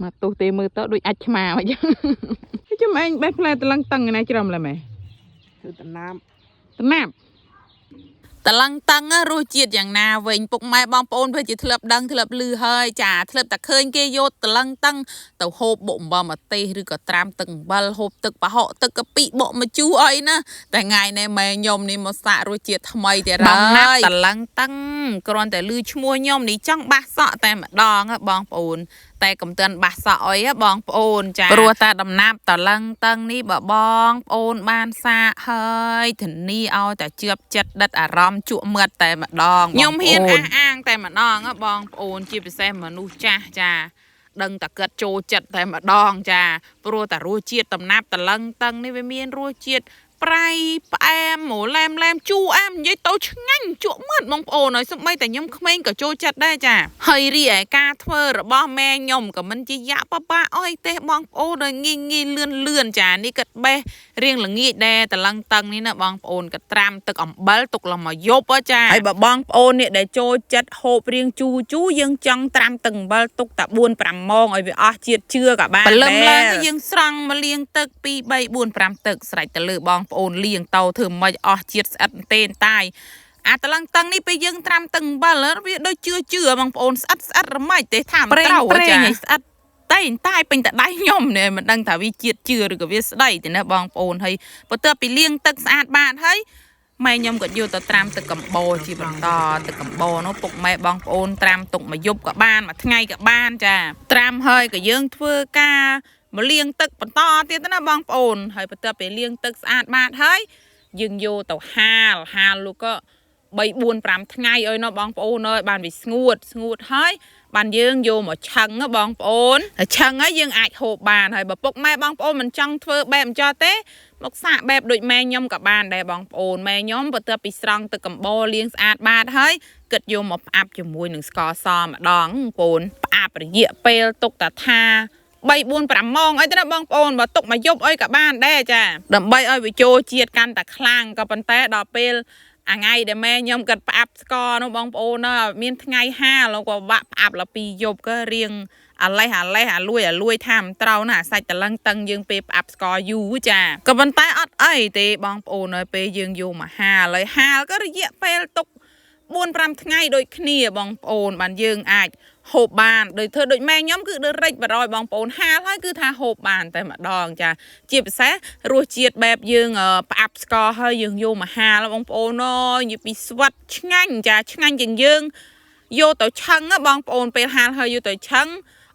មកទោះទេមើលទៅដូចអាចឆ្មាអញ្ចឹង ចាំឯងបេះផ្លែតលឹងតឹងឯណាជ្រំឡើយម៉ែ គឺតំណាប តំណាប់តលឹងតឹងរសជាតិយ៉ាងណាវិញពុកម៉ែបងប្អូនវាជាធ្លាប់ដឹងធ្លាប់ឮហើយចាធ្លាប់តែឃើញគេយកតលឹងតឹងទៅហូបបុកអំបិលម្ទេសឬក៏ត្រាំទឹកអំបិលហូបទឹកប្រហុកទឹកកាពិបុកម្ជូរអីណាតែថ្ងៃនេះម៉ែខ្ញុំនេះមកសាករសជាតិថ្មីទៀតហើយតលឹងតឹងគ្រាន់តែឮឈ្មោះខ្ញុំនេះចង់បាសសក់តែម្ដងហ៎បងប្អូន តែកំទិនបាសសក់អីហ៎បងប្អូនចាព្រោះតែដំណាប់តលឹងតឹងនេះបើបងប្អូនបានសាកហើយធានាឲ្យតែជឿបចិត្តដិតអារម្មណ៍ជក់មាត់តែម្ដងខ្ញុំហ៊ានអះអាងតែម្ដងហ៎បងប្អូនជាពិសេសមនុស្សចាស់ចាដឹងតែគិតចូលចិត្តតែម្ដងចាព្រោះតែរសជាតិដំណាប់តលឹងតឹងនេះវាមានរសជាតិប្រៃផ្អែមមឡែមឡែមជូរអែមនិយាយទៅឆ្ងាញ់ជក់មាត់បងប្អូនហើយសំបីតែខ្ញុំក្មេងក៏ចូលចិត្តដែរចាហើយរីឯការធ្វើរបស់ម៉ែខ្ញុំក៏មិនជាយ៉ាក់បបាក់អីទេបងប្អូនហើយងាយងាយលឿនលឿនចានេះក៏បេះរៀងល្ងាចដែរតលឹងតឹងនេះណាបងប្អូនក៏ត្រាំទឹកអំបិលទុកឡំមកយប់ហ៎ចាហើយបើបងប្អូននេះដែលចូលចិត្តហូបរៀងជូរជូរយើងចង់ត្រាំទឹកអំបិលទុកតែ4 5ម៉ោងឲ្យវាអស់ជាតិជឿក៏បានដែរព្រលឹមឡើងក៏យើងស្រង់មកលាងទឹក2 3 4 5ទឹកស្រេចទៅលើបងប្អូនលាងតោធ្វើម៉េចអស់ជាតិស្អិតទេនតាយអាតលឹងតឹងនេះពេលយើងត្រាំទឹកអំបិលវាដូចជឿជឿបងប្អូនស្អិតស្អិតរម៉េចទេថាមិនត្រូវចាស្អិតតែតែពេញតដៃខ្ញុំនេះមិនដឹងថាវាជាតិជឿឬក៏វាស្ដីទេណាបងប្អូនហើយបន្ទាប់ពីលាងទឹកស្អាតបាតហើយម៉ែខ្ញុំក៏យកទៅត្រាំទឹកកំបោជាបន្តទឹកកំបោនោះពុកម៉ែបងប្អូនត្រាំទុកមួយយប់ក៏បានមួយថ្ងៃក៏បានចាត្រាំហើយក៏យើងធ្វើការមកលាងទឹកបន្តទៀតណាបងប្អូនហើយបន្ទាប់ពីលាងទឹកស្អាតបាតហើយយើងយកទៅហាលហាលលោកក៏3 4 5ថ្ងៃអីណោះបងប្អូនអើយបានវាស្ងួតស្ងួតហើយបានយើងយកមកឆឹងណាបងប្អូនហើយឆឹងហើយយើងអាចហូបបានហើយបើពុកម៉ែបងប្អូនមិនចង់ធ្វើបែបអញ្ចឹងទេមកសាកបែបដូចម៉ែខ្ញុំក៏បានដែរបងប្អូនម៉ែខ្ញុំបន្ទាប់ពីស្រង់ទឹកកំបោលាងស្អាតបាតហើយគិតយកមកផ្អាប់ជាមួយនឹងស្ករសម្ដងបងប្អូនផ្អាប់រយៈពេលទុកតាថា3 4 5ម៉ោងអីទៅណាបងប្អូនបើទុកមកយប់អីក៏បានដែរចាដើម្បីឲ្យវាចូលជាតិកាន់តែខ្លាំងក៏ប៉ុន្តែដល់ពេលអាថ្ងៃដែលម៉ែខ្ញុំគាត់ផ្អាប់ស្ករនោះបងប្អូនណាមានថ្ងៃហាលោកក៏បាក់ផ្អាប់ដល់ពីយប់ក៏រៀងអាលេះអាលេះអាលួយអាលួយថាមិនត្រូវណាអាសាច់តលឹងតឹងយើងពេលផ្អាប់ស្ករយូរចាក៏ប៉ុន្តែអត់អីទេបងប្អូនហើយពេលយើងយកមកហាលហើយហាលក៏រយៈពេលទុក4 5ថ្ងៃដូចគ្នាបងប្អូនបានយើងអាចហូបបានដោយធ្វើដូចម៉ែខ្ញុំគឺដូចរិចបរយបងប្អូនហាលហើយគឺថាហូបបានតែម្ដងចាជាពិសេសរសជាតិបែបយើងផ្អាប់ស្ករហើយយើងយកមកហាលបងប្អូនអើយនិយាយពីស្វិតឆ្ងាញ់ចាឆ្ងាញ់ជាងយើងយកទៅឆឹងណាបងប្អូនពេលហាលហើយយកទៅឆឹង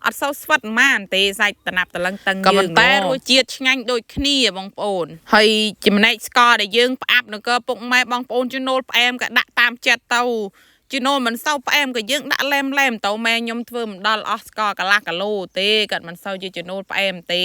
អត់សូវស្វិតប៉ុន្មានទេសាច់តំណាប់តលឹងតឹងយើងក៏ប៉ុន្តែរសជាតិឆ្ងាញ់ដូចគ្នាបងប្អូនហើយចំណែកស្ករដែលយើងផ្អាប់នោះក៏ពុកម៉ែបងប្អូនចំណូលផ្អែមក៏ដាក់តាមចិត្តទៅចំណូលមិនសូវផ្អែមក៏យើងដាក់ឡែមឡែមទៅម៉ែខ្ញុំធ្វើមិនដល់អស់ស្ករកន្លះគីឡូទេគាត់មិនសូវជាចំណូលផ្អែមទេ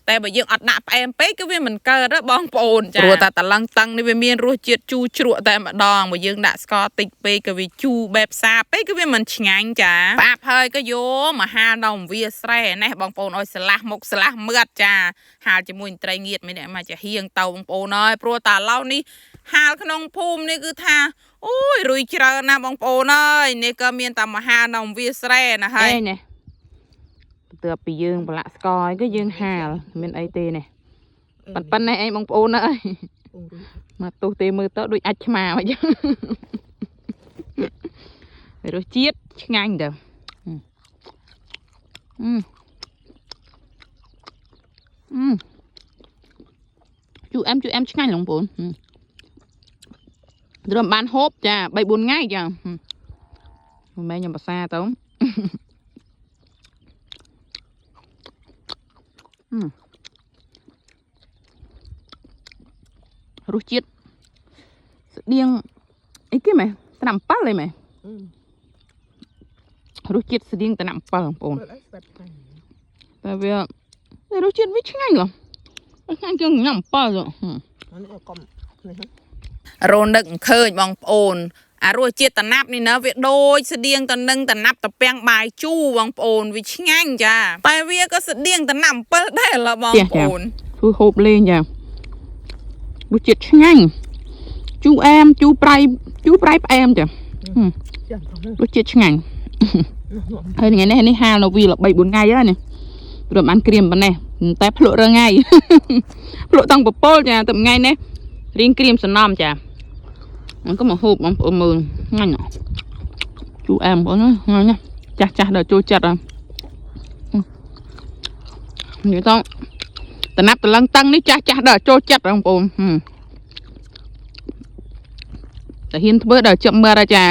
តែបើយើងអត់ដាក់ផ្អែមពេកគឺវាមិនកើតទេបងប្អូនចាព្រោះតែតលឹងតឹងនេះវាមានរសជាតិជូរជ្រក់តែម្ដងបើយើងដាក់ស្ករតិចពេកក៏វាជូរបែបសាពេកក៏វាមិនឆ្ងាញ់ចាផ្អាប់ហើយក៏យកមកហាលដល់វាស្រែនេះបងប្អូនឲ្យស្លាស់មុខស្លាស់មាត់ចាហាលជាមួយត្រីងៀតមានអ្នកមកចាហៀងទៅបងប្អូនអើយព្រោះតាឡៅនេះហាលក្នុងភូមិនេះគឺថាអូយរុយច្រើនណាស់បងប្អូនអើយនេះក៏មានតែមហានំវាស្រែណាហើយនេះបន្ទាប់ពីយើងប្រឡាក់ស្ករហើយក៏យើងហាលមានអីទេនេះប៉ុណ្ណេះឯងបងប្អូនអើយមកទោះទេមើលទៅដូចអាចឆ្មាអញ្ចឹងរសជាតិឆ្ងាញ់ទៅអឺអឺជូរអែមជូរអែមឆ្ងាញ់បងប្អូនត្រឹមបានហូបចា3 4ថ្ងៃចាម៉ែខ្ញុំភាសាទៅរសជាតិស្តៀងអីគេម៉ែត្រាំ7អីម៉ែរសជាតិស្តៀងត្រាំ7បងប្អូនតែវាតែរសជាតិវាឆ្ងាញ់ហ៎ឆ្ងាញ់ជាងញ៉ាំ7ទៅ នេះកុំនេះ រនឹកឃើញបងប្អូនអារសជាតិតំណាប់នេះណាវាដូចស្តៀងទៅនឹងតំណាប់តាពាំងបាយជូរបងប្អូនវាឆ្ងាញ់ចាតែវាក៏ស្តៀងតំណាប់អំពិលដែរឡបងប្អូនធ្វើហូបលេងចារសជាតិឆ្ងាញ់ជូរអែមជូរប្រៃជូរប្រៃផ្អែមចា ចាំទៅ រសជាតិឆ្ងាញ់ហើយថ្ងៃនេះនេះហាលនៅវា3 4ថ្ងៃហើយនេះ ព្រោះបានក្រៀមប៉ុណ្ណេះតែភ្លក់រងៃ ភ្លក់តង់ពពល់ចាតែថ្ងៃនេះរៀងក្រៀមសំណំចាហ្នឹងក៏មកហូបបងប្អូនមើលងាញ់ជូរអែមបងប្អូនងាញ់ណាស់ចាស់ចាស់ដល់ចូលចិត្តហ៎និយាយតតំណាប់តលឹងតឹងនេះចាស់ចាស់ដល់ចូលចិត្តបងប្អូនហឹមតែហ៊ានធ្វើដល់ជឹមមើលហើយចា រ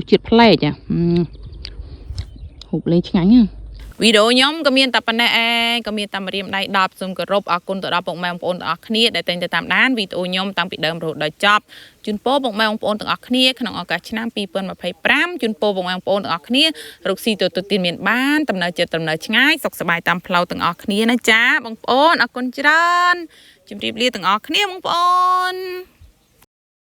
សជាតិប្លែកចាហឹមហូបលេងឆ្ងាញ់ណាវីដេអូខ្ញុំក៏មានតែប៉ុណ្ណេះឯងក៏មានតែម្រាមដៃ10សូមគោរពអរគុណទៅដល់ពុកម៉ែបងប្អូនទាំងអស់គ្នាដែលតែងតែតាមដានវីដេអូខ្ញុំតាំងពីដើមរហូតដល់ចប់ជូនពរពុកម៉ែបងប្អូនទាំងអស់គ្នាក្នុងឱកាសឆ្នាំ2025ជូនពរពុកម៉ែបងប្អូនទាំងអស់គ្នារកស៊ីទទួលទានមានបានដំណើរចិត្តដំណើរឆ្ងាយសុខសប្បាយតាមផ្លូវទាំងអស់គ្នាណាចាបងប្អូនអរគុណច្រើនជម្រាបលាទាំងអស់គ្នាបងប្អូន។